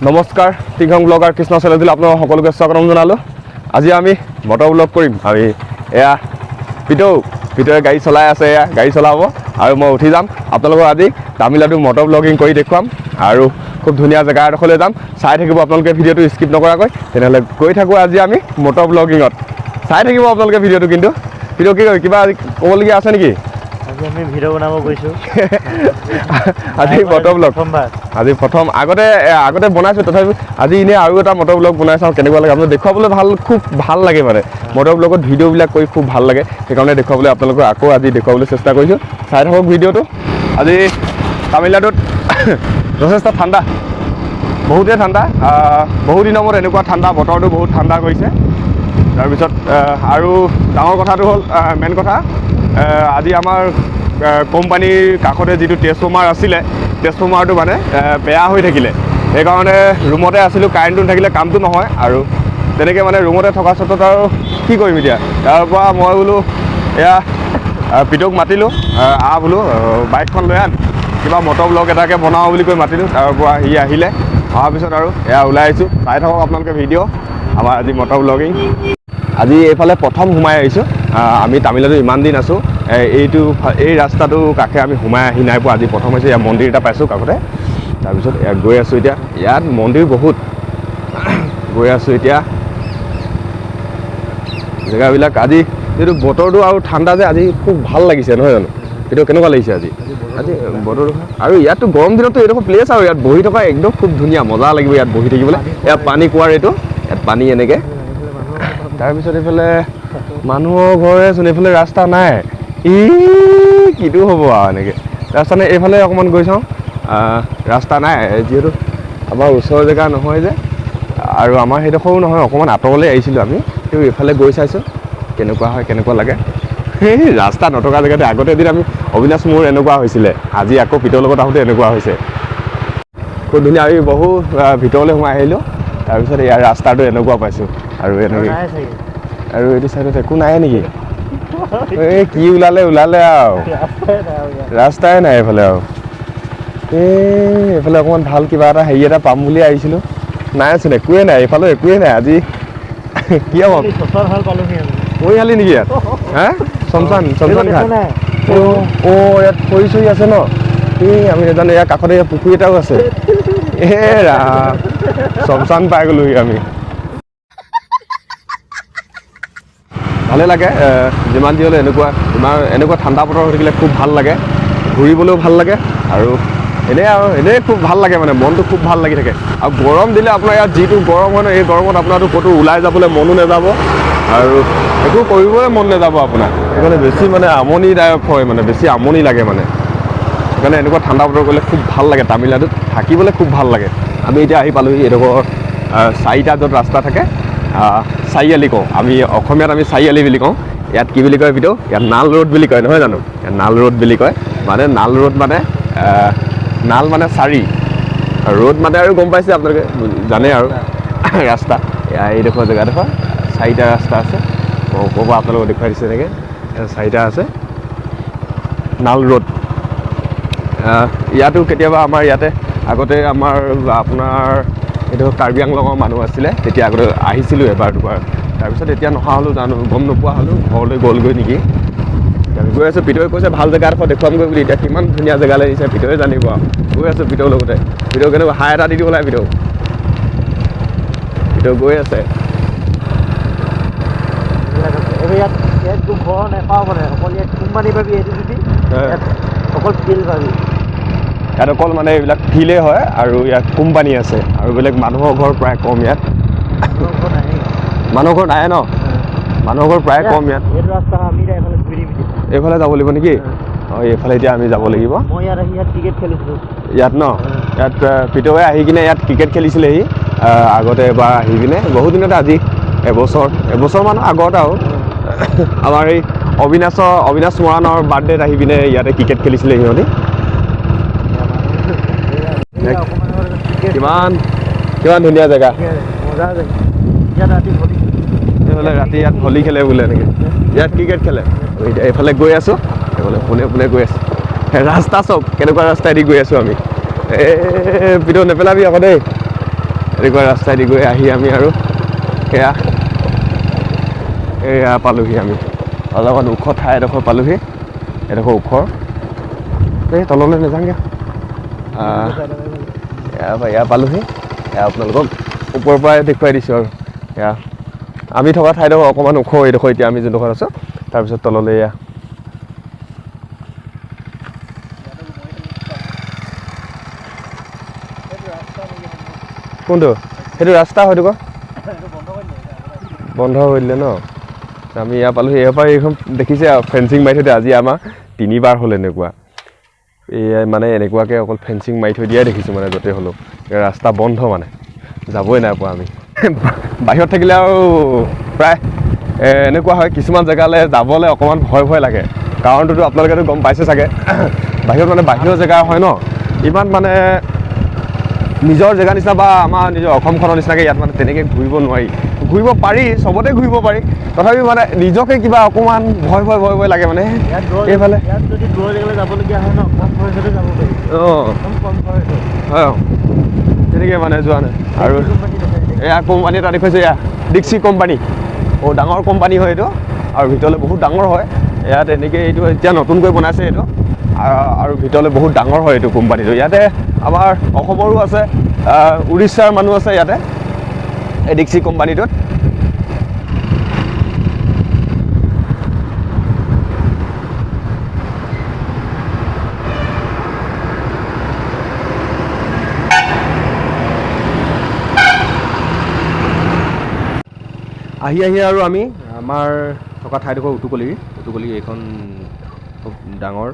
নমস্কাৰ, টিংখং ব্লগাৰ কৃষ্ণ চেনেলটোলৈ আপোনালোক সকলোকে স্বাগতম জনালোঁ। আজি আমি মটৰ ব্লগ কৰিম। আমি এয়া পিতৌ, পিতৌৱে গাড়ী চলাই আছে, এয়া গাড়ী চলাব আৰু মই উঠি যাম। আপোনালোকক আজি তামিলনাডু মটৰ ব্লগিং কৰি দেখুৱাম আৰু খুব ধুনীয়া জেগা এডোখৰলৈ যাম। চাই থাকিব আপোনালোকে ভিডিঅ'টো স্কিপ নকৰাকৈ। তেনেহ'লে গৈ থাকোঁ আজি আমি মটৰ ব্লগিঙত। চাই থাকিব আপোনালোকে ভিডিঅ'টো। কিন্তু ভিডিঅ' কি কিবা আজি ক'বলগীয়া আছে নেকি? আজি আমি ভিডিঅ' বনাব গৈছোঁ। আজি মটৰ ব্লগ। প্ৰথমবাৰ। আজি প্ৰথম। আগতে বনাইছোঁ, তথাপি আজি এনেই আৰু এটা মটৰ ব্লগ বনাই চাওঁ কেনেকুৱা লাগে। আপোনাক দেখুৱাবলৈ ভাল, খুব ভাল লাগে, মানে মটৰ ব্লগত ভিডিঅ'বিলাক কৰি খুব ভাল লাগে। সেইকাৰণে দেখুৱাবলৈ আপোনালোকক আকৌ আজি দেখুৱাবলৈ চেষ্টা কৰিছোঁ। চাই থাকক ভিডিঅ'টো। আজি তামিলনাডুত যথেষ্ট ঠাণ্ডা, বহুতেই ঠাণ্ডা। বহু দিনৰ মূৰত এনেকুৱা ঠাণ্ডা, বতৰটো বহুত ঠাণ্ডা কৰিছে। তাৰপিছত আৰু ডাঙৰ কথাটো হ'ল, মেইন কথা, আজি আমাৰ কোম্পানীৰ কাষতে যিটো ট্ৰেন্সফৰ্মাৰ আছিলে, ট্ৰেন্সফৰ্মাৰটো মানে বেয়া হৈ থাকিলে। সেইকাৰণে ৰুমতে আছিলোঁ, কাৰেণ্টটো নাথাকিলে কামটো নহয়। আৰু তেনেকৈ মানে ৰুমতে থকা স্বত্বত আৰু কি কৰিম এতিয়া। তাৰ পৰা মই বোলো এয়া পিতৌক মাতিলোঁ, আহ বোলো, বাইকখন লৈ আন, কিবা মটৰ ব্লগ এটাকে বনাওঁ বুলি কৈ মাতিলোঁ। তাৰ পৰা সি আহিলে। অহাৰ পিছত আৰু এয়া ওলাই আহিছোঁ। চাই থাকক আপোনালোকে ভিডিঅ', আমাৰ আজি মটৰ ব্লগিং। আজি এইফালে প্ৰথম সোমাই আহিছোঁ। আমি তামিলনাডু ইমান দিন আছোঁ, এই ৰাস্তাটো কাষে আমি সোমাই আহি নাই পোৱা। আজি প্ৰথম হৈছে। ইয়াত মন্দিৰ এটা পাইছোঁ কাষতে। তাৰপিছত ইয়াত গৈ আছোঁ এতিয়া। ইয়াত মন্দিৰ বহুত। গৈ আছোঁ এতিয়া। জেগাবিলাক আজি যিটো বতৰটো আৰু ঠাণ্ডা যে, আজি খুব ভাল লাগিছে, নহয় জানো? এইটো কেনেকুৱা লাগিছে আজি? আজি বতৰটো আৰু ইয়াততো গৰম দিনততো এইডোখৰ প্লেচ আৰু ইয়াত বহি থকা একদম খুব ধুনীয়া, মজা লাগিব ইয়াত বহি থাকিবলৈ। ইয়াত পানী কুঁৱাৰ এইটো, ইয়াত পানী এনেকৈ। তাৰপিছত এইফালে মানুহৰ ঘৰেচোন, এইফালে ৰাস্তা নাই। ই কিটো হ'ব আৰু, এনেকৈ ৰাস্তা নাই। এইফালে অকণমান গৈ চাওঁ। ৰাস্তা নাই, যিহেতু আমাৰ ওচৰৰ জেগা নহয় যে, আৰু আমাৰ সেইডোখৰো নহয়, অকণমান আঁতৰলৈ আহিছিলোঁ আমি। কিন্তু এইফালে গৈ চাইছোঁ কেনেকুৱা হয়, কেনেকুৱা লাগে। সেই ৰাস্তা নথকা জেগাতে আগতে এদিন আমি অবিনাশ মোৰ এনেকুৱা হৈছিলে। আজি আকৌ পিতৰ লগত আহোঁতে এনেকুৱা হৈছে। খুব ধুনীয়া। আমি বহু ভিতৰলৈ সোমাই আহিলোঁ। তাৰপিছত ইয়াৰ ৰাস্তাটো এনেকুৱা পাইছোঁ আৰু এনেকৈ। নাই চাগে। আৰু এইটো চাইডত একো নাই নেকি? এই কি ওলালে ওলালে আৰু। ৰাস্তাই নাই আৰু ইয়াত। ৰাস্তাই নাই এইফালে আৰু। এই এইফালে অকণমান ভাল কিবা এটা হেৰি এটা পাম বুলি আহিছিলোঁ, নাইচোন, একোৱেই নাই। এইফালেও একোৱেই নাই। আজি কি হ'ব? এই শ্মশান ভাল পালোহি আমি। মৰিশালি নেকি ইয়াত? হা, চমচান, চমচান ঘাট। নাই। অ' অ', ইয়াত খৰি চৰি আছে ন? এই আমি নাজানো। ইয়াৰ কাষতে ইয়াত পুখুৰী এটাও আছে। এ ৰাম, চমচান পাই গ'লোহি আমি। ভালে লাগে, যিমান যি হ'লেও এনেকুৱা ইমান এনেকুৱা ঠাণ্ডা বতৰ হৈ থাকিলে খুব ভাল লাগে, ঘূৰিবলৈও ভাল লাগে আৰু এনেই আৰু এনেই খুব ভাল লাগে, মানে মনটো খুব ভাল লাগি থাকে। আৰু গৰম দিলে আপোনাৰ ইয়াত যিটো গৰম হয় ন, এই গৰমত আপোনাৰতো ক'তো ওলাই যাবলৈ মনো নাযাব আৰু একো কৰিবই মন নাযাব আপোনাৰ। সেইকাৰণে বেছি মানে আমনিদায়ক হয়, মানে বেছি আমনি লাগে মানে। সেইকাৰণে এনেকুৱা ঠাণ্ডা বতৰ গ'লে খুব ভাল লাগে, তামিলনাডুত থাকিবলৈ খুব ভাল লাগে। আমি এতিয়া আহি পালোহি এইডোখৰ, চাৰিটা য'ত ৰাস্তা থাকে, চাৰিআলি কওঁ আমি অসমীয়াত, আমি চাৰিআলি বুলি কওঁ। ইয়াত কি বুলি কয় ভিডিঅ'? ইয়াত নাল ৰোড বুলি কয়, নহয় জানো? ইয়াত নাল ৰোড বুলি কয়। মানে নাল ৰোড মানে নাল মানে চাৰি, ৰোড মানে আৰু গম পাইছে আপোনালোকে, জানে আৰু ৰাস্তা। এয়া এইডোখৰ জেগাডোখৰ চাৰিটা ৰাস্তা আছে। মই ওপৰৰ পৰা আপোনালোকক দেখুৱাই দিছোঁ, এনেকৈ চাৰিটা আছে, নাল ৰোড। ইয়াতো কেতিয়াবা আমাৰ ইয়াতে আগতে আমাৰ আপোনাৰ এইটো কাৰ্বি আংলঙৰ মানুহ আছিলে, তেতিয়া আগতে আহিছিলোঁ এবাৰ দুবাৰ। তাৰপিছত এতিয়া নহা হ'লোঁ, জানো গম নোপোৱা হ'লোঁ, ঘৰলৈ গ'লগৈ নেকি। এতিয়া আমি গৈ আছোঁ। পিতৌৱে কৈছে ভাল জেগা এডোখৰ দেখুৱামগৈ বুলি। এতিয়া কিমান ধুনীয়া জেগালৈ নিছে পিতৌৱে জানিব আৰু। গৈ আছোঁ পিতৌৰ লগতে। পিতৌ কেনেকুৱা, হাই এটা দি দিব লাগে। পিতৌ, পিতৌ গৈ আছে। এইবিলাক আছে। এইবোৰ ইয়াত ইয়াত একো ঘৰ নেপাওঁ, মানে অকল ইয়াত কোম্পানী পাবি এইটো যদি ইয়াত অকল ফিল্ড পাবি। ইয়াত অকল মানে এইবিলাক ফিলেই হয় আৰু ইয়াত কোম্পানী আছে আৰু বেলেগ মানুহৰ ঘৰ প্ৰায় কম ইয়াত। মানুহৰ ঘৰ নাহে। মানুহৰ ঘৰ নাহে ন? মানুহৰ ঘৰ প্ৰায় কম ইয়াত। এইটো ৰাস্তা আমি এতিয়া এইফালে ঘূৰি দিম এতিয়া। এইফালে যাব লাগিব নেকি? অঁ, এইফালে এতিয়া আমি যাব লাগিব। মই ইয়াত আহি ইয়াত ক্ৰিকেট খেলিছিলোঁ। ইয়াত ন? ইয়াত পিতৌৱে আহি কিনে ইয়াত ক্ৰিকেট খেলিছিলেহি আগতে এবাৰ আহি কিনে, বহুত দিনতে, আজি এবছৰমানৰ আগত আৰু আমাৰ এই অবিনাশ মৰাণৰ বাৰ্থডেত আহি পিনে ইয়াতে ক্ৰিকেট খেলিছিলে সিহঁতি। এইয়া অকণমান আগত ক্ৰিকেট। কিমান কিমান ধুনীয়া জেগা। মজা জেগা। ইয়াত ৰাতি ভলী। এইফালে ৰাতি ইয়াত ভলী খেলে বোলে, এনেকৈ ইয়াত ক্ৰিকেট খেলে। এতিয়া এইফালে গৈ আছোঁ, এইফালে পোনে পোনে গৈ আছোঁ। ৰাস্তা চাওক, কেনেকুৱা ৰাস্তাইদি গৈ আছোঁ আমি। এই পিতৌ, নেপেলাবি আকৌ দেই। এনেকুৱা ৰাস্তাইদি গৈ আহি আমি আৰু সেয়া এয়া পালোহি। আমি অলপমান ওখ ঠাই এডোখৰ পালোহি, এডোখৰ ওখ। এই তললৈ নাযাওঁগৈ। এয়া পালোহি। এয়া আপোনালোকক ওপৰৰ পৰাই দেখুৱাই দিছোঁ আৰু। এয়া আমি থকা ঠাইডোখৰ অকণমান ওখ, এইডোখৰ এতিয়া আমি যোনডোখৰত আছোঁ। তাৰপিছত তললৈ এয়া কোনটো সেইটো ৰাস্তা হয়তো বন্ধ কৰি দিলে ন। আমি ইয়াৰ পালোহি। ইয়াৰ পৰা এইখন দেখিছে ফেঞ্চিং মাৰি থৈ দিয়ে। আজি আমাৰ তিনিবাৰ হ'ল এনেকুৱা, এই মানে এনেকুৱাকৈ অকল ফেঞ্চিং মাৰি থৈ দিয়াই দেখিছোঁ মানে য'তে হ'লেও ৰাস্তা বন্ধ, মানে যাবই নাই পোৱা আমি। বাহিৰত থাকিলে আৰু প্ৰায় এনেকুৱা হয়, কিছুমান জেগালৈ যাবলৈ অকণমান ভয় ভয় লাগে। কাৰণটোতো আপোনালোকেতো গম পাইছে চাগে, বাহিৰত মানে বাহিৰৰ জেগা হয় ন, ইমান মানে নিজৰ জেগা নিচিনা বা আমাৰ নিজৰ অসমখনৰ নিচিনাকৈ ইয়াত মানে তেনেকৈ ঘূৰিব নোৱাৰি। ঘূৰিব পাৰি, চবতে ঘূৰিব পাৰি, তথাপি মানে নিজকে কিবা অকণমান ভয় ভয় ভয় ভয় লাগে মানে। এইফালে অঁ হয় তেনেকৈ মানে যোৱা নাই। আৰু এয়া কোম্পানী এটা দেখুৱাইছে, এয়া ডিক্সি কোম্পানী, বহুত ডাঙৰ কোম্পানী হয় এইটো, আৰু ভিতৰলৈ বহুত ডাঙৰ হয়। ইয়াত এনেকৈ এইটো এতিয়া নতুনকৈ বনাইছে এইটো, আৰু ভিতৰলৈ বহুত ডাঙৰ হয় এইটো কোম্পানীটো। ইয়াতে আমাৰ অসমৰো আছে, উৰিষ্যাৰ মানুহ আছে ইয়াতে এই ডিক্সি কোম্পানীটোত। আহি আহি আৰু আমি আমাৰ থকা ঠাইডোখৰ উটুকলি এইখন খুব ডাঙৰ,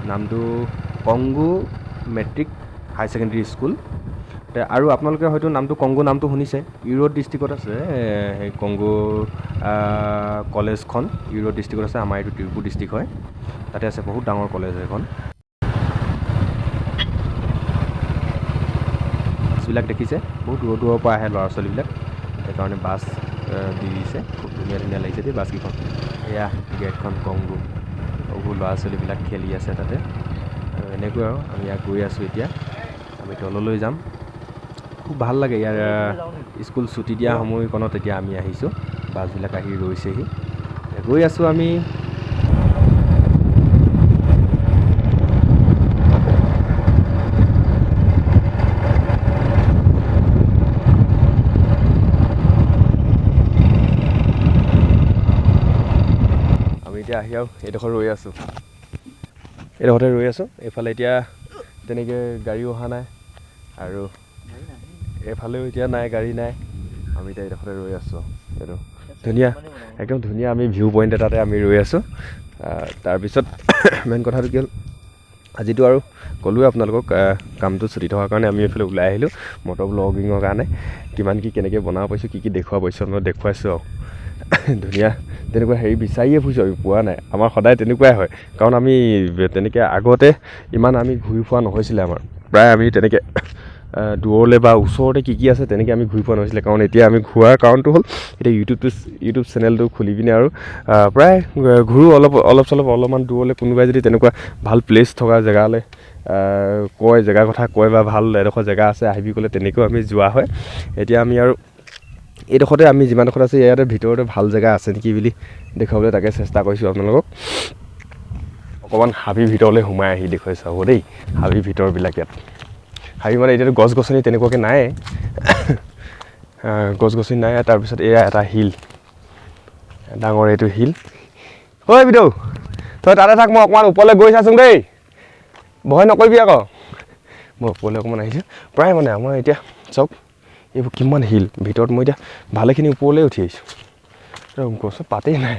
নামটো Kongu matric high secondary school. আৰু আপোনালোকে হয়তো নামটো কংগু নামটো শুনিছে, ইৰোড ডিষ্ট্ৰিক্টত আছে সেই কংগু কলেজখন, ইৰোড ডিষ্ট্ৰিক্টত আছে। আমাৰ এইটো তিৰুপুৰ ডিষ্ট্ৰিক্ট হয়, তাতে আছে বহুত ডাঙৰ কলেজ এখন। বাছবিলাক দেখিছে, বহুত দূৰৰ দূৰৰ পৰা আহে ল'ৰা ছোৱালীবিলাক, সেইকাৰণে বাছ দি দিছে। খুব ধুনীয়া ধুনীয়া লাগিছে দেই বাছকেইখন। এয়া গেটখন কংগু, বহু ল'ৰা ছোৱালীবিলাক খেলি আছে তাতে। আৰু এনেকৈ আৰু আমি ইয়াত গৈ আছোঁ। এতিয়া আমি তললৈ যাম। খুব ভাল লাগে ইয়াৰ স্কুল ছুটি দিয়া সময়কণত এতিয়া আমি আহিছোঁ, বাছবিলাক আহি ৰৈছেহি, গৈ আছোঁ আমি। আমি এতিয়া আহি আৰু এইডোখৰ ৰৈ আছোঁ, এইডোখৰতে ৰৈ আছোঁ। এইফালে এতিয়া তেনেকৈ গাড়ীও অহা নাই, আৰু এইফালেও এতিয়া নাই, গাড়ী নাই। আমি এতিয়া এইডোখৰতে ৰৈ আছোঁ। এইটো ধুনীয়া, একদম ধুনীয়া আমি ভিউ পইণ্ট এটাতে আমি ৰৈ আছোঁ। তাৰপিছত মেইন কথাটো কি হ'ল, আজিতো আৰু ক'লোৱে আপোনালোকক কামটো ছুটি থকাৰ কাৰণে আমি এইফালে ওলাই আহিলোঁ মটৰ ব্লগিঙৰ কাৰণে। কিমান কি কেনেকৈ বনাব পাৰিছোঁ, কি কি দেখুৱাব পাৰিছোঁ আপোনালোক দেখুৱাইছোঁ আৰু। ধুনীয়া তেনেকুৱা হেৰি বিচাৰিয়ে ফুৰিছোঁ আমি, পোৱা নাই। আমাৰ সদায় তেনেকুৱাই হয়, কাৰণ আমি তেনেকৈ আগতে ইমান আমি ঘূৰি ফুৰা নহৈছিলে আমাৰ, প্ৰায় আমি তেনেকৈ দূৰলৈ বা ওচৰতে কি কি আছে তেনেকৈ আমি ঘূৰি ফুৰা নহৈছিলে। কাৰণ এতিয়া আমি ঘূৰাৰ কাৰণটো হ'ল এতিয়া ইউটিউব চেনেলটো খুলি পিনে আৰু প্ৰায় ঘূৰোঁ অলপ অলপ চলপ অলপমান দূৰলৈ। কোনোবাই যদি তেনেকুৱা ভাল প্লেচ থকা জেগালৈ কয়, জেগাৰ কথা কয় বা ভাল এডোখৰ জেগা আছে আহিবি ক'লে তেনেকৈও আমি যোৱা হয়। এতিয়া আমি আৰু এইডোখৰতে আমি যিমানডোখৰত আছোঁ ইয়াতে ভিতৰতে ভাল জেগা আছে নেকি বুলি দেখুৱাবলৈ তাকে চেষ্টা কৰিছোঁ আপোনালোকক। অকণমান হাবি ভিতৰলৈ সোমাই আহি দেখুৱাই চাব দেই, হাবি ভিতৰবিলাক। ইয়াত হাবি মানে এতিয়াতো গছ গছনি তেনেকুৱাকৈ নাই, গছ গছনি নাই। তাৰপিছত এয়া এটা শিল, ডাঙৰ এইটো শিল। ঐ বিদৌ, তই তাতে থাক, মই অকণমান ওপৰলৈ গৈ চাচোন দেই, ভয় নকৰিবি আকৌ। মই ওপৰলৈ অকণমান আহিছোঁ। প্ৰায় মানে আমাৰ এতিয়া চাওক এইবোৰ কিমান শিল ভিতৰত। মই এতিয়া ভালেখিনি ওপৰলৈ উঠি আহিছোঁ, গছত পাতেই নাই,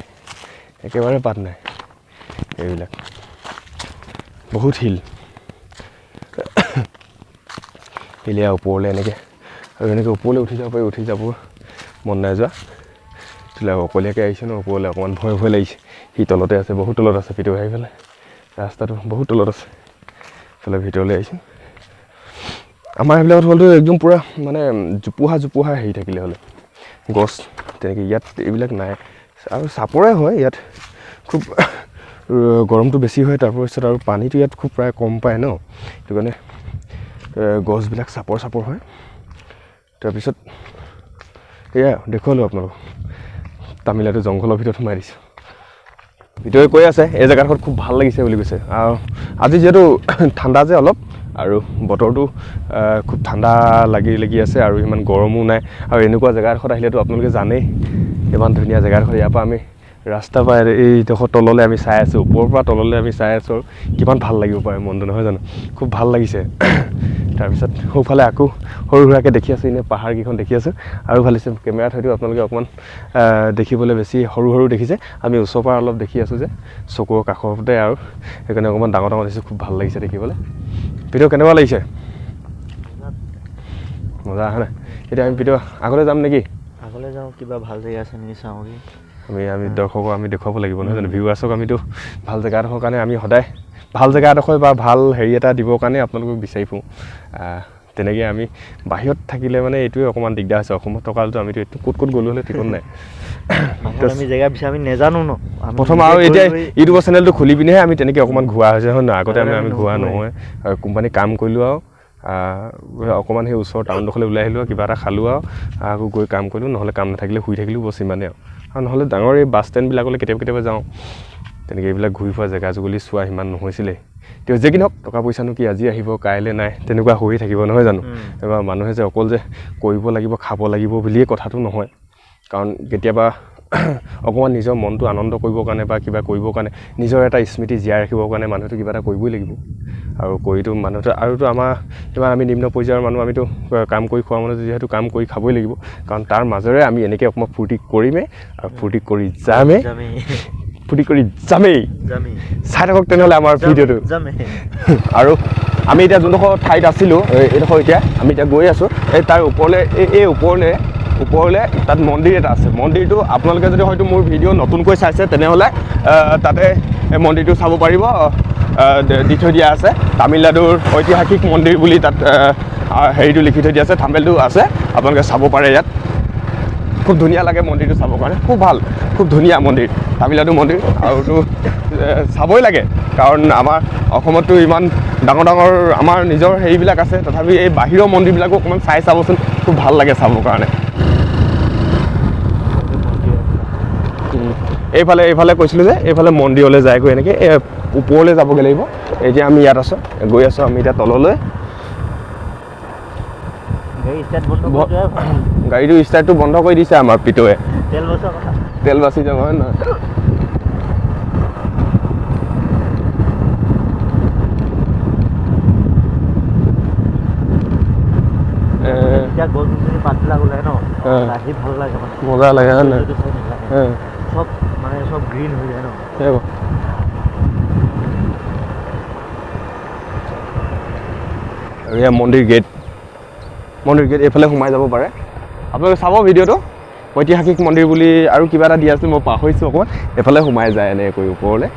একেবাৰে পাত নাই। এইবিলাক বহুত শিল, শিলীয়া ওপৰলৈ এনেকৈ আৰু এনেকৈ ওপৰলৈ উঠি যাব পাৰি। উঠি যাব মন নাই যোৱা, অকলীয়াকৈ আহিছোঁ ন ওপৰলৈ, অকণমান ভয় ভয় লাগিছে। সি তলতে আছে, বহুত তলত আছে, পিটো আহি পেলাই ৰাস্তাটো বহুত তলত আছে। এইফালে ভিতৰলৈ আহিছোঁ। আমাৰ এইবিলাকত হ'লতো একদম পূৰা মানে জোপোহা জোপোহা হেৰি থাকিলে হ'লে গছ তেনেকৈ, ইয়াত এইবিলাক নাই আৰু চাপৰে হয় ইয়াত। খুব গৰমটো বেছি হয়, তাৰপিছত আৰু পানীটো ইয়াত খুব প্ৰায় কম পায় ন, সেইটো কাৰণে গছবিলাক চাপৰ চাপৰ হয়। তাৰপিছত এয়া দেখুৱালোঁ আপোনালোকক, তামিলনাডু জংঘলৰ ভিতৰত সোমাই দিছোঁ। ভিতৰে কৈ আছে এই জেগাডোখৰত খুব ভাল লাগিছে বুলি কৈছে। আৰু আজি যিহেতু ঠাণ্ডা যে অলপ, আৰু বতৰটো খুব ঠাণ্ডা লাগি লাগি আছে আৰু ইমান গৰমো নাই। আৰু এনেকুৱা জেগাডোখৰত আহিলেতো আপোনালোকে জানেই ইমান ধুনীয়া জেগাডোখৰ। ইয়াৰ পৰা আমি ৰাস্তাৰ পৰা এইডোখৰ তললৈ আমি চাই আছোঁ, ওপৰৰ পৰা তললৈ আমি চাই আছোঁ, আৰু কিমান ভাল লাগিব পাৰে মনটো, নহয় জানো? খুব ভাল লাগিছে। তাৰপিছত সোঁফালে আকৌ সৰু সুৰাকৈ দেখি আছোঁ, এনেই পাহাৰকেইখন দেখি আছোঁ। আৰু ভাল লাগিছে। কেমেৰাত হয়তো আপোনালোকে অকণমান দেখিবলৈ বেছি সৰু সৰু দেখিছে, আমি ওচৰৰ পৰা অলপ দেখি আছোঁ যে চকুৰ কাষতে, আৰু সেইকাৰণে অকণমান ডাঙৰ ডাঙৰ দেখিছোঁ। খুব ভাল লাগিছে দেখিবলৈ। ভিডিঅ' কেনেকুৱা লাগিছে? মজা হয় নাই? এতিয়া আমি ভিডিঅ' আগলৈ যাম নেকি? আগলৈ যাওঁ, কিবা ভাল জেগা আছে নেকি চাওঁগৈ। আমি আমি দৰ্শকক আমি দেখুৱাব লাগিব, নহয় জানো? ভিউৱাৰ্ছক আমিতো ভাল জেগা এডোখৰ কাৰণে আমি সদায় ভাল জেগা এডোখৰ বা ভাল হেৰি এটা দিবৰ কাৰণে আপোনালোকক বিচাৰি ফুৰোঁ। তেনেকৈ আমি বাহিৰত থাকিলে মানে এইটোৱে অকণমান দিগদাৰ হৈছে। অসমত থকালেতো আমিতো এইটো ক'ত ক'ত গ'লো হ'লে ঠিকন নাই। আমি জেগা বিচাৰি আমি নেজানো ন প্ৰথম। আৰু এতিয়া ইউটিউবৰ চেনেলটো খুলি পিনেহে আমি তেনেকৈ অকণমান ঘূৰা হৈছে, হয় নহয়? আগতে আমি আমি ঘূৰা নহয়। আৰু কোম্পানী কাম কৰিলোঁ আৰু অকণমান সেই ওচৰৰ টাউনডোখৰলৈ ওলাই আহিলোঁ, কিবা এটা খালোঁ আৰু আকৌ গৈ কাম কৰিলোঁ। নহ'লে কাম নাথাকিলে শুই থাকিলেও বছ ইমানেই আৰু। আৰু নহ'লে ডাঙৰ এই বাছ ষ্টেণ্ডবিলাকলৈ কেতিয়াবা কেতিয়াবা যাওঁ, তেনেকৈ এইবিলাক ঘূৰি ফুৰা জেগা জুগলি চোৱা সিমান নহৈছিলেই। তেওঁ যি কি নহওক, টকা পইচানো কি আজি আহিব কাইলৈ নাই, তেনেকুৱা হৈয়ে থাকিব, নহয় জানো? এবাৰ মানুহে যে অকল যে কৰিব লাগিব খাব লাগিব বুলিয়ে কথাটো নহয়। কাৰণ কেতিয়াবা অকণমান নিজৰ মনটো আনন্দ কৰিবৰ কাৰণে বা কিবা কৰিবৰ কাৰণে, নিজৰ এটা স্মৃতি জীয়াই ৰাখিবৰ কাৰণে মানুহেতো কিবা এটা কৰিবই লাগিব। আৰু কৰিতো মানুহটো, আৰুতো আমাৰ ইমান আমি নিম্ন পৰ্যায়ৰ মানুহ, আমিতো কাম কৰি খোৱা মানুহ, যিহেতু কাম কৰি খাবই লাগিব। কাৰণ তাৰ মাজেৰে আমি এনেকৈ অকণমান ফূৰ্তি কৰিমেই আৰু ফূৰ্তি কৰি যামেই, ফূৰ্তি কৰি যামেই। চাই থাকক তেনেহ'লে আমাৰ ভিডিঅ'টো। আৰু আমি এতিয়া যোনডোখৰ ঠাইত আছিলোঁ, এইডোখৰ এতিয়া আমি এতিয়া গৈ আছোঁ, এই তাৰ ওপৰলৈ, এই ওপৰলৈ ওপৰলৈ তাত মন্দিৰ এটা আছে। মন্দিৰটো আপোনালোকে যদি হয়তো মোৰ ভিডিঅ' নতুনকৈ চাইছে তেনেহ'লে তাতে মন্দিৰটো চাব পাৰিব। দি থৈ দিয়া আছে তামিলনাডুৰ ঐতিহাসিক মন্দিৰ বুলি, তাত হেৰিটো লিখি থৈ দিয়া আছে, থাম্বেলটো আছে, আপোনালোকে চাব পাৰে। ইয়াত খুব ধুনীয়া লাগে মন্দিৰটো চাবৰ কাৰণে, খুব ভাল, খুব ধুনীয়া মন্দিৰ, তামিলনাডু মন্দিৰ। আৰুতো চাবই লাগে, কাৰণ আমাৰ অসমততো ইমান ডাঙৰ ডাঙৰ আমাৰ নিজৰ হেৰিবিলাক আছে, তথাপি এই বাহিৰৰ মন্দিৰবিলাকো অকণমান চাই চাবচোন, খুব ভাল লাগে চাবৰ কাৰণে। এইফালে এইফালে কৈছিলোঁ যে এইফালে মন্দিৰলৈ যায়গৈ, এনেকৈ এই ওপৰলৈ যাবগৈ লাগিব। এতিয়া আমি ইয়াত আছোঁ, গৈ আছোঁ আমি এতিয়া তললৈ। গাড়ীটো ষ্টাৰ্টটো বন্ধ কৰি দিছে আমাৰ পিটোৱে, তেল বাচি যাব, হয় নহয়? মজা লাগে, হয় নহয়? চব মানে চব গ্ৰীণ হৈ যায় ন। আৰু এয়া মন্দিৰ গেট, মন্দিৰ গেট এইফালে সোমাই যাব পাৰে। আপোনালোকে চাব ভিডিঅ'টো, ঐতিহাসিক মন্দিৰ বুলি আৰু কিবা এটা দিয়া আছিল, মই পাহৰিছোঁ অকণমান। এইফালে সোমাই যায় এনেকৈ ওপৰলৈ,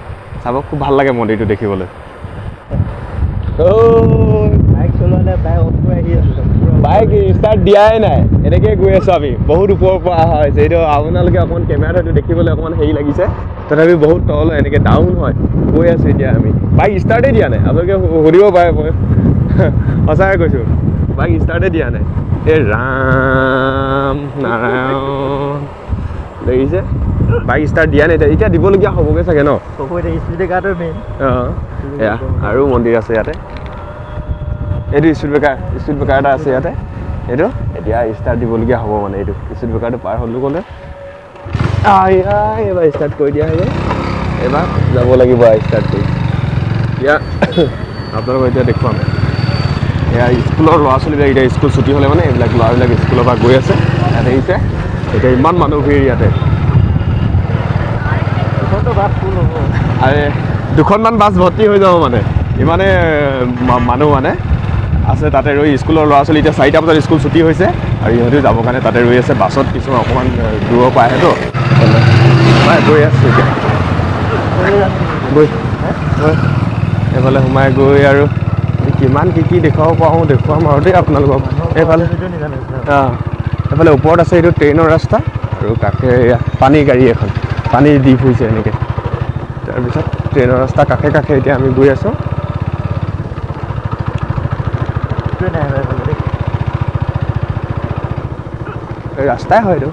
চাব খুব ভাল লাগে মন্দিৰটো দেখিবলৈ। বাইক ষ্টাৰ্ট দিয়াই নাই, এনেকৈ গৈ আছোঁ আমি, বহুত ওপৰৰ পৰা অহা হৈছে। এইটো আপোনালোকে অকণমান কেমেৰাত হয়তো দেখিবলৈ অকণমান হেৰি লাগিছে, তথাপি বহুত তল এনেকৈ ডাউন হয় গৈ আছোঁ এতিয়া আমি। বাইক ষ্টাৰ্টেই দিয়া নাই, আপোনালোকে সুধিব পাৰে, মই সঁচাকৈ কৈছোঁ, বাইক ষ্টাৰ্টেই দিয়া নাই। এই ৰাম নাৰায়ণ দেখিছে, বাইক ষ্টাৰ্ট দিয়া নাই এতিয়া, এতিয়া দিবলগীয়া হ'বগৈ চাগে ন। অঁ, এয়া আৰু মন্দিৰ আছে ইয়াতে, এইটো স্পীড ব্ৰেকাৰ, স্পীড ব্ৰেকাৰ এটা আছে ইয়াতে। এইটো এতিয়া ষ্টাৰ্ট দিবলগীয়া হ'ব, মানে এইটো স্পীড ব্ৰেকাৰটো পাৰ হ'লো ক'লে এইবাৰ ষ্টাৰ্ট কৰি দিয়া হৈ গ'ল, এইবাৰ যাব লাগিব ষ্টাৰ্ট কৰি। এতিয়া আপোনালোকক এতিয়া দেখুৱাম, এয়া স্কুলৰ ল'ৰা ছোৱালীবিলাক এতিয়া স্কুল ছুটি হ'লে মানে এইবিলাক ল'ৰাবিলাক স্কুলৰ পৰা গৈ আছে, ইয়াত আহিছে। এতিয়া ইমান মানুহ ভিৰ ইয়াতে, আৰে দুখনমান বাছ ভৰ্তি হৈ যাব, মানে ইমানে মানুহ মানে আছে তাতে ৰৈ। স্কুলৰ ল'ৰা ছোৱালী এতিয়া 4টা বজাত স্কুল ছুটি হৈছে আৰু ইহঁতেও যাবৰ কাৰণে তাতে ৰৈ আছে বাছত। কিছুমান অকণমান দূৰৰ পৰা আহেতো, গৈ আছোঁ এতিয়া গৈ এইফালে সোমাই গৈ আৰু কিমান কি কি দেখুৱাব পাৰোঁ দেখুৱাম আৰু দেই আপোনালোকক। এইফালে অঁ, এইফালে ওপৰত আছে এইটো ট্ৰেইনৰ ৰাস্তা, আৰু কাষে পানী গাড়ী এখন পানী দি ফুৰিছে এনেকৈ। তাৰপিছত ট্ৰেইনৰ ৰাস্তা কাষে কাষে এতিয়া আমি গৈ আছোঁ। ৰাস্তাই হয় এইটো।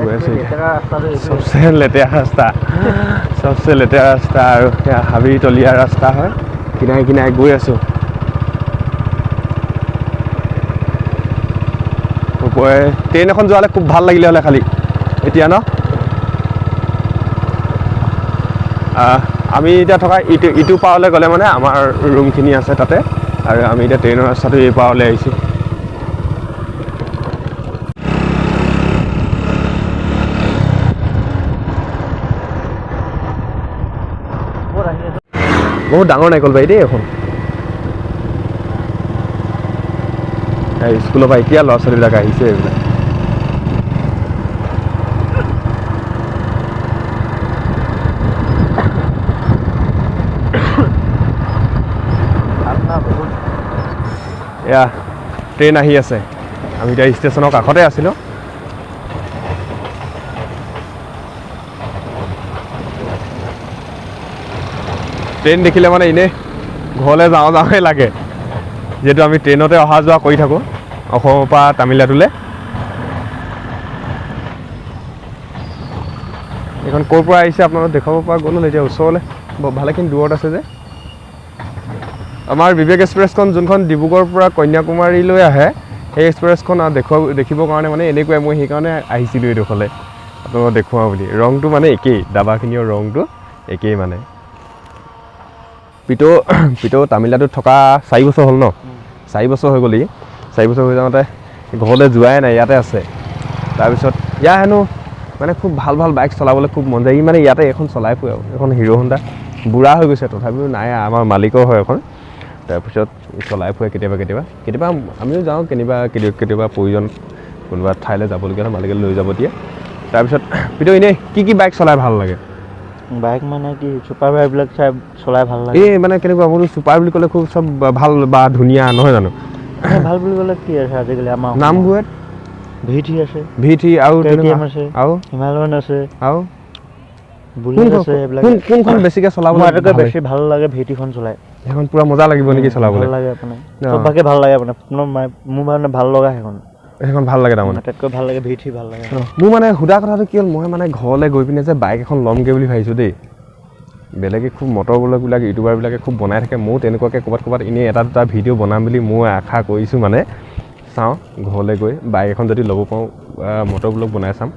গৈ আছোঁ এতিয়া। লেতেৰা ৰাস্তাটো এইটোৱে। চবচে লেতেৰা ৰাস্তা, চবচে লেতেৰা ৰাস্তা আৰু সেয়া হাবি তলীয়া ৰাস্তা হয়। কিনাৰে কিনাৰে গৈ আছোঁ। ওপৰে ট্ৰেইন এখন যোৱা হ'লে খুব ভাল লাগিলে হ'লে খালি এতিয়া ন। আমি এতিয়া থকা ইটো ইটো পাৰলৈ গ'লে মানে আমাৰ ৰুমখিনি আছে তাতে, আৰু আমি এতিয়া ট্ৰেইনৰ ৰাস্তাটো এই পাৰলৈ আহিছোঁ। ক'ত আহি আছে? বহুত ডাঙৰ নাৰিকল বাৰী দেই এখন। এই স্কুলৰ পৰা এতিয়া ল'ৰা ছোৱালীবিলাক আহিছে এইবিলাক। ঠাণ্ডা বহুত। এয়া ট্ৰেইন আহি আছে। আমি এতিয়া ষ্টেচনৰ কাষতে আছিলোঁ। ট্ৰেইন দেখিলে মানে এনেই ঘৰলৈ যাওঁ যাওঁহে লাগে, যিহেতু আমি ট্ৰেইনতে অহা যোৱা কৰি থাকোঁ অসমৰ পৰা তামিলনাডুলৈ। এইখন ক'ৰ পৰা আহিছে আপোনালোক দেখুৱাব পৰা গ'ল এতিয়া ওচৰলৈ ভালেখিনি দূৰত আছে যে। আমাৰ বিবেক এক্সপ্ৰেছখন যোনখন ডিব্ৰুগড়ৰ পৰা কন্যাকুমাৰীলৈ আহে, সেই এক্সপ্ৰেছখন দেখিবৰ কাৰণে মানে এনেকুৱাই, মই সেইকাৰণে আহিছিলোঁ এইডোখৰলৈ আপোনালোকক দেখুৱাওঁ বুলি। ৰংটো মানে একেই, দাবাখিনিৰ ৰংটো একেই মানে। পিতৌ পিতৌ তামিলনাডুত থকা 4 বছৰ হ'ল ন? 4 বছৰ হৈ গ'ল। ই 4 বছৰ হৈ যাওঁতে ঘৰলৈ যোৱাই নাই, ইয়াতে আছে। তাৰপিছত ইয়াৰ হেনো মানে খুব ভাল ভাল বাইক চলাবলৈ খুব মন যায়। ই মানে ইয়াতে এখন চলাই ফুৰে আৰু এখন হিৰ' হোণ্ডা, বুঢ়া হৈ গৈছে তথাপিও নাই, আমাৰ মালিকৰ হয় এখন। তাৰপিছত চলাই ফুৰে কেতিয়াবা কেতিয়াবা, কেতিয়াবা আমিও যাওঁ, কেতিয়াবা কেতিয়াবা প্ৰয়োজন কোনোবা ঠাইলৈ যাবলগীয়া হ'লে মালিকে লৈ যাব দিয়ে। তাৰপিছত পিতৌ এনেই কি কি বাইক চলাই ভাল লাগে? বাইক মানে কি, ছুপাৰ বাইকবিলাক চাই চলাই ভাল লাগে। এই মানে কেনেকুৱা, মোৰ ছুপাৰ বুলি ক'লে খুব চব ভাল বা ধুনীয়া নহয় জানো? মানে ভাল বুলি ক'লে কি আছে আজিকালি আমাৰ অসমত? নামবোৰত ভি থ্ৰী আছে, ভি থ্ৰী আৰু কে টি তেনেকুৱা এম আছে, আৰু হিমালয়ন আছে, আৰু বুলেট কোনখন আছে, এইবিলাক। কোনখন বেছিকৈ চলাবলৈ মোৰ আটাইতকৈ ভাল লাগে? বেছি ভাল লাগে ভি থ্ৰীখন চলাই। সেইখন পূৰা মজা লাগিব নেকি চলাবলৈ? ভাল লাগে আপোনাৰ, চব ভাগে ভাল লাগে আপোনাৰ। মোৰ মানে ভাল লগা সেইখন। সেইখন ভাল লাগে তাৰমানে। আটাইতকৈ ভাল লাগে ভি থ্ৰী ভাল লাগে। মোৰ মানে সোধা কথাটো কি হ'ল, মই মানে ঘৰলৈ গৈ পিনে যে বাইক এখন ল'মগৈ বুলি ভাবিছোঁ দেই। বেলেগে খুব মটৰ ব্লগবিলাক ইউটিউবাৰবিলাকে খুব বনাই থাকে, ময়ো তেনেকুৱাকৈ ক'ৰবাত ক'ৰবাত এনেই এটা দুটা ভিডিঅ' বনাম বুলি ময়ো আশা কৰিছোঁ। মানে চাওঁ ঘৰলৈ গৈ বাইক এখন যদি ল'ব পাৰোঁ, মটৰ ব্লগ বনাই চাম।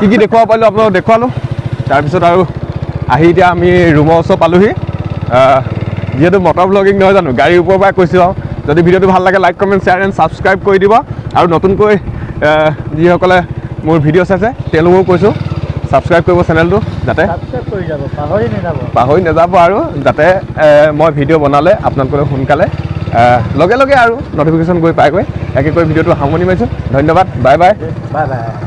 কি কি দেখুৱাব পাৰিলোঁ আপোনালোকক দেখুৱালোঁ। তাৰপিছত আৰু আহি এতিয়া আমি ৰুমৰ ওচৰ পালোহি। যিহেতু মটৰ ব্লগিং নহয় জানো, গাড়ীৰ ওপৰৰ পৰাই কৈছোঁ আৰু। যদি ভিডিঅ'টো ভাল লাগে like, comment, share and subscribe কৰি দিব। আৰু নতুনকৈ যিসকলে মোৰ ভিডিঅ' চাইছে তেওঁলোকেও কৈছোঁ ছাবস্ক্ৰাইব কৰিব চেনেলটো, যাতে ছাবস্ক্ৰাইব কৰি যাব, পাহৰি নাযাব। পাহৰি নাযাব, আৰু যাতে মই ভিডিঅ' বনালে আপোনালোকে সোনকালে লগে লগে আৰু নটিফিকেশ্যন গৈ পায়গৈ। ইয়াকে কৈ ভিডিঅ'টো সামৰণি মাৰিছোঁ। ধন্যবাদ, বাই বাই। Bye bye.